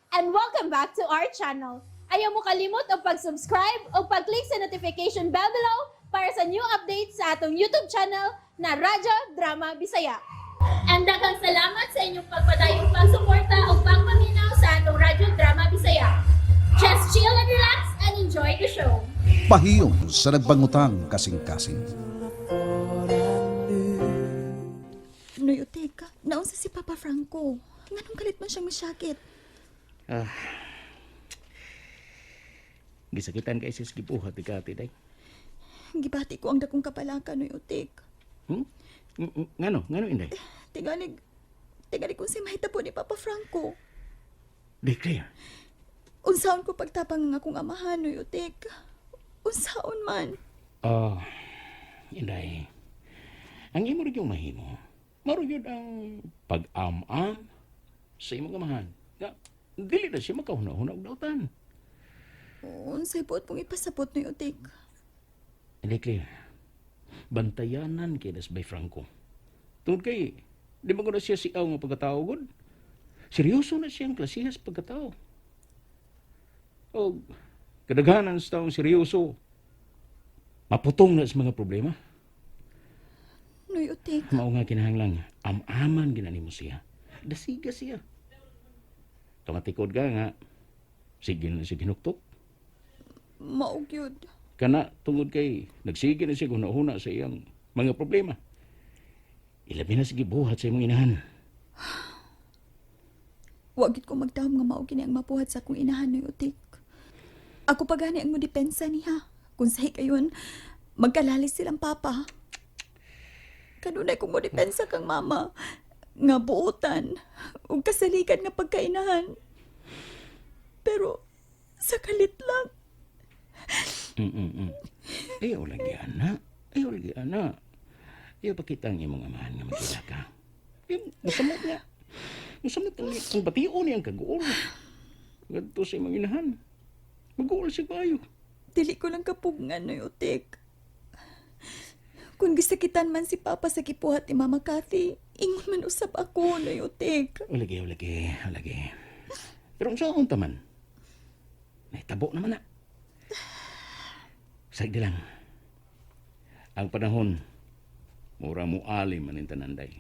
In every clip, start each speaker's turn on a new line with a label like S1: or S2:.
S1: And welcome back to our channel. Ayaw mo kalimot og pag-subscribe o pag-click sa notification bell below para sa new updates sa atong YouTube channel na Radyo Drama Bisaya. And daghang salamat sa inyong pagpadayong pagsuporta o pagpaminaw sa atong Radyo Drama Bisaya. Just chill and relax and enjoy the show.
S2: Pahiyom sa nagbangutang kasing-kasing.
S3: Noy, teka. Naunsa si Papa Franco? Nganong kalit man siyang masyakit?
S4: Gisakitan kay sis gibuhat ti kati day.
S3: Gibati ko ang dakong kapalaka, Noy Utik.
S4: Hmm? Ngano? Ngano, inday?
S3: Tingalig, tingalig kung si mahitabo ni Papa Franco.
S4: Declare.
S3: Unsaon ko pagtapang ang akong amahan, Noy Utik. Unsaon man.
S4: Oh, inday. Ang imo rin yung mahimo. Maro yun ang pag-am-am sa imong amahan. Nga, dili na siya makahuna-huna og dautan.
S3: Unsay buot mong ipasabot, Noy Utik?
S4: Inday Claire, bantayanan kay nas by Franco. Tungod kay, di ba ko na siya siaw nga pagkatao, god? Seryoso na siyang klasihas pagkatao. O, kadaghanan sa taong seryoso, maputong na sa mga problema.
S3: Noy Utik.
S4: Mao nga kinahanglan, am-aman ginani mo siya. Dasiga siya. Kamatikod ka nga, sige na siya ginuktok.
S3: Mao gyud.
S4: Kana tungod kay nagsige na siya huna-huna sa iyang mga problema. Ilabi na sige buhat sa imong inahan.
S3: Wa gid ko magdahom nga mao gini ang mapuhat sa akong inahan, Noy Utik. Ako pa gani ang modepensa niya. Kung sahi kayon, magkalalis silang papa. Kanunay kong modepensa kang mama nga buotan ug kasaligan nga pagkainahan. Pero sa kalit lang.
S4: Ayaw lagi, ana. Ayaw lagi, ana. Ayaw pakita ang imong amahan nga magila ka. Ayaw, masamot nga. Masamot ang bation niyang kaguol. Gadto sa imong inahan. Maguol siya kayo.
S3: Dili ko lang kapugngan, Noy Utik. Kung gisakitan man si Papa sa gipuhat ni Mama Kathy, ingon man usab ako, Noy Utik.
S4: O lagi, o lagi, o lagi. Pero ang saon taman, nahitabo naman na. Sagdi lang. Ang panahon, mura mo alim man ang tananday.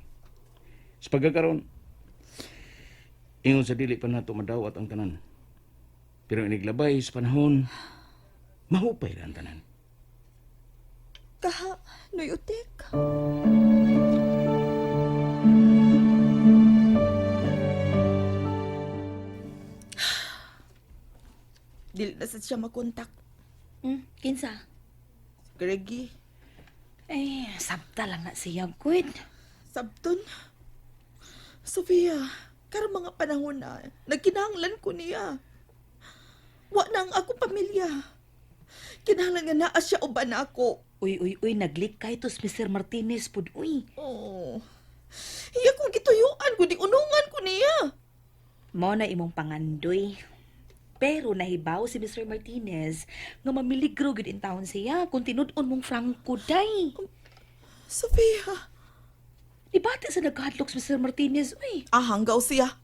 S4: Sa pagkakaroon, ingon sa dili pa nato madawat ang tanan. Pero iniglabay sa panahon, mahupay ra ang tanan.
S3: Kaha, Noy Utik.
S5: Dili na sad siya makontak.
S6: Kinsa?
S5: Greggy,
S6: Eh, sabta lang na siya, good.
S5: sabton. Sofia, karong mga panahon na, nagkinahanglan ko niya. Wa na ang akong pamilya. Kinahanglan nga naa siya uban ako.
S6: Uy, uy, uy, naglik kay tos Mr. Martinez pud, uy.
S5: Oh. Iya kong gituyuan, kundi unungan ko niya.
S6: Mao na imong pangandoy. Pero nahibaw si Mr. Martinez nga mamiligro gid in taon siya kung tinud-on mong Franco day.
S5: Sofia.
S6: Ibati sa naghadlok si Mr. Martinez, uy.
S5: Ah, hanggaw siya.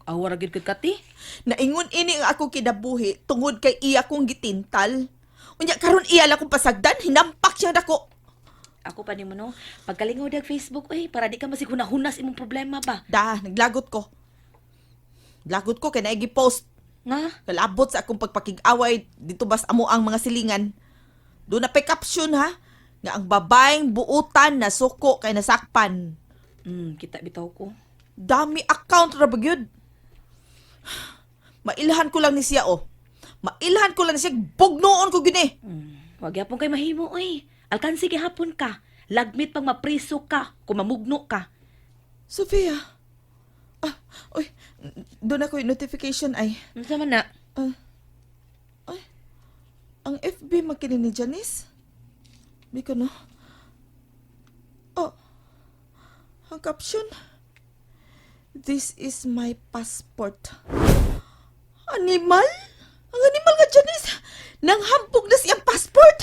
S6: Awara gid kag kati.
S5: Naingon ini ang ako kinabuhi tungod kay iya kong gitintal. Unya karon iya lang kong pasagdan, hinampak siya dako.
S6: Ako pa nimo no, pagkalingaw dag Facebook, uy, para di ka masig hunas imong problema ba.
S5: Da, naglagot ko. Lagot ko kay naigi post.
S6: Nga?
S5: Kalabot sa akong pagpakig-away dito bas amo ang mga silingan. Doon na pay caption ha, nga ang babaeng buutan na suko kay nasakpan.
S6: Kita bitaw ko.
S5: Dami account ra ba gyud. Mailhan ko lang ni siya oh. Mailhan ko lang ni siya, bugnoon ko gyud eh.
S6: Wag yapon kay mahimo oy. Alkansi gihapon ka. Lagmit pang mapriso ka, kung mamugno ka.
S5: Sofia. Ah, oy, doon ako yung notification ay.
S6: Unsa man na?
S5: Ay, ang FB makini ni Janice. Di ko no. Oh, ang caption. "This is my passport." Animal? Ang animal nga Janice. Nang hampog na siyang passport.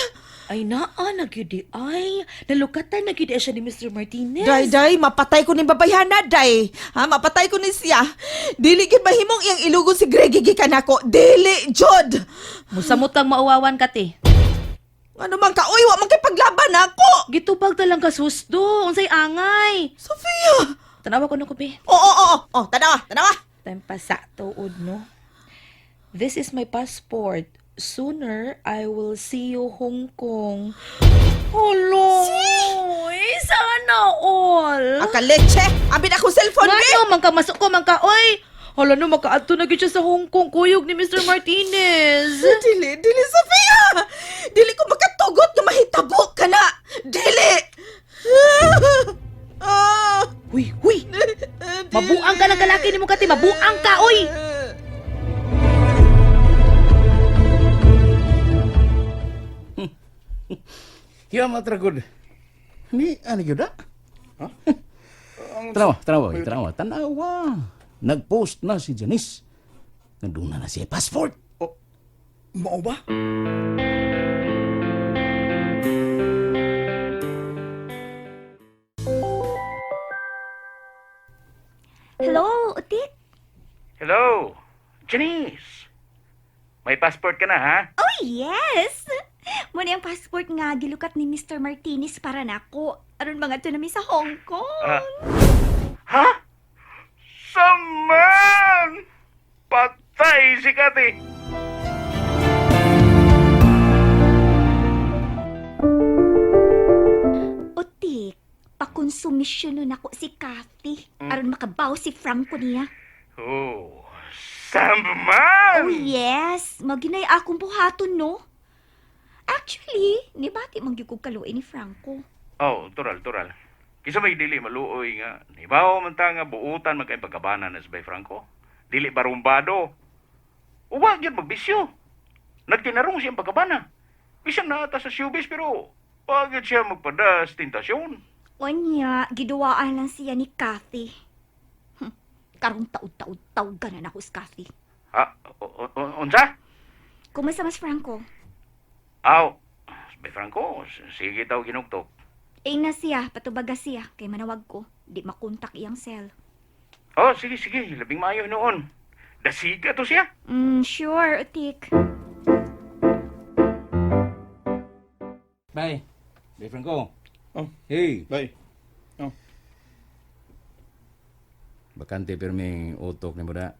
S6: Ay naa na gyud di ay. Nalukatan na gyud siya ni Mr. Martinez.
S5: Day, day, mapatay ko ni babayhana, day. Ha, mapatay ko ni siya. Dili gid mahimong iyang ilugon si Greggy gikan nako. Dili, jud.
S6: Musamot kang mauwawan ka te.
S5: Ano man ka, uy, wa man kay paglaban nako.
S6: Gitubag ta lang ka susdo. Unsay angay?
S5: Sofia.
S6: Tanawa ko na ko be.
S5: Oo, oo, oo. Oh, tanawa, tanawa.
S6: Time pa sa tuod no. This is my passport. Sooner I will see you Hong Kong. Hello. Sana all.
S5: Akaleche, abi na akong cellphone, be.
S6: Ngano man ka masuk ko man ka oy. Hala no makaadto na gyud siya sa Hong Kong kuyog ni Mr. Martinez.
S5: Dili, dili, Sofia. Dili ko makatugot nga mahitabo ka na. Dili. Ah.
S6: Huy, huy. Mabuang ka ng kalaki nimo kati, mabuang ka oy.
S4: Kaya matragod. Ni, ano yun ah? Tanawa, tanawa, oy, tanawa, tanawa. Nag-post na si Janice. Nandun na na siya passport.
S7: Mao ba?
S3: Hello, Utik?
S4: Hello, Janice. May passport ka na, ha?
S3: Oh, yes! Muna ang passport nga gilukat ni Mr. Martinez para nako. Aron mga to nami sa Hong Kong.
S4: Ah. Ha? Saman! Patay si Kati!
S3: Utik, pakonsumisyon nun ako si Kathy. Aron makabaw si Franco niya.
S4: Oh, Saman!
S3: Oh yes, maginay akong buhaton no. Actually, nibati man gyud kog kaluoy ni Franco.
S4: Oh, tural, tural. Kisa may dili maluoy nga. Nibaw man ta nga buutan man kay pagkabana na si Bay Franco. Dili barumbado. Uwa gyud magbisyo. Nagtinarong siyang pagkabana. Bisan na ata sa showbiz pero wag gyud siya magpadas tentasyon.
S3: Onya, giduwaan lang siya ni Kathy. Karong taud-taud-taud ganan ako si Kathy.
S4: Ha? Unsa?
S3: Kumusta mas Franco?
S4: Aw, Bay Franco, sige taw ginugtok.
S3: Eh na siya, patubaga siya, kay manawag ko. Di makontak iyang cell.
S4: Oh, sige, sige. Labing maayo noon. Dasiga to siya.
S3: Sure, Utik.
S4: Bye. Bay Franco.
S7: Oh.
S4: Hey.
S7: Bay. Oh.
S4: Bakante pirming utok ni mo da.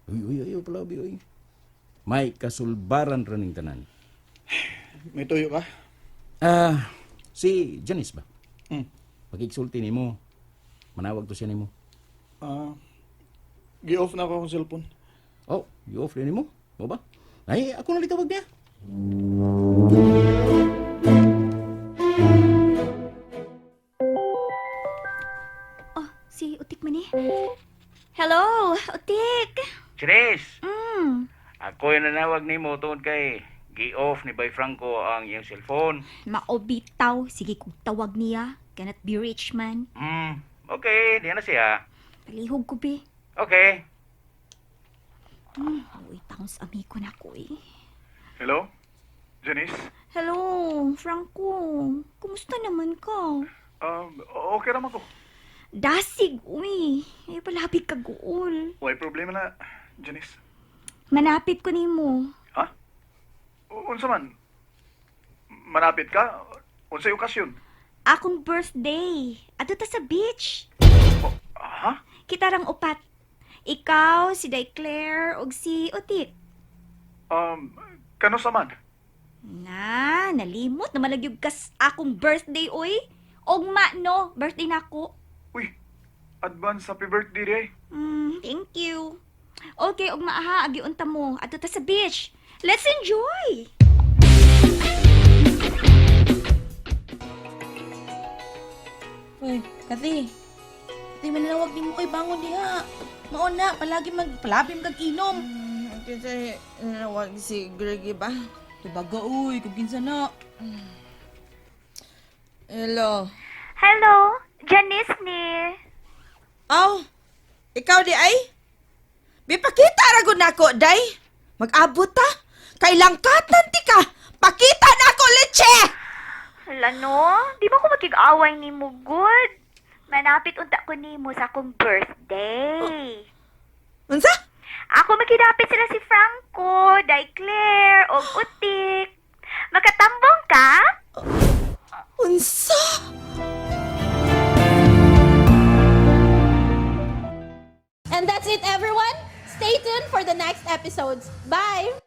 S4: Uy, uy, uy, palabi, uy. May kasulbaran raning tanan.
S7: May tuyo ka?
S4: Ah, si Janice ba?
S7: Mm.
S4: Pag-exulti nimo, manawag to siya nimo.
S7: Ah, gi-off na ako akong cellphone.
S4: Oh, you off rin nimo? Mo ba? Ay, ako na litawag niya.
S3: Oh, si Utik man eh. Hello, Utik!
S4: Janice! Ako yung nanawag nimo tungod kay gi-off ni Bay Franco ang iyang cellphone.
S3: Maobitaw. Sige kong tawag niya. Cannot be rich man.
S4: Okay, diyan na siya.
S3: Palihog ko, be.
S4: Okay.
S3: Uy, taong sa amigo na ko eh.
S7: Hello? Janice?
S3: Hello, Franco. Kumusta naman ka?
S7: Okay naman ko.
S3: Dasig, uy. Ay, palapit ka guol.
S7: Way problema na, Janice.
S3: Manapit ko nimo.
S7: Ha? Unsa man? Manapit ka? Unsay okasyon?
S3: Akong birthday. Ato ta sa beach.
S7: Oh, ha?
S3: Kita rang upat. Ikaw, si Day Claire, ug si Utik.
S7: Kano sa man?
S3: Na, nalimot na malagyog kas akong birthday, uy. Ugma, no. Birthday na ako.
S7: Uy, advance happy birthday day.
S3: Thank you. Okay, ugma ha, agiunta mo. Ato ta sa beach. Let's enjoy!
S5: Uy, Kathy. Kathy, mananawag ni mo kay bangon diha. Mauna, palagi mag, palabim kag inom.
S8: Kasi nanawag si Greggy ba?
S5: Tubaga, uy, kung kinsa na.
S8: Hello.
S3: Hello, Janice ni.
S5: Aw, ikaw di ay? Bipakita ra gud nako, day. Mag-abot ta. Kay langkatan ti ka. Pakita na ako, leche!
S9: Hala no, di ba ko makig-away ni mo, good? Manapit unta ko nimo sa akong birthday.
S5: Unsa?
S9: Ako makidapit sila si Franco, Day Claire, og Utik. Makatambong ka?
S5: Unsa?
S1: And that's it, everyone. Stay tuned for the next episodes. Bye!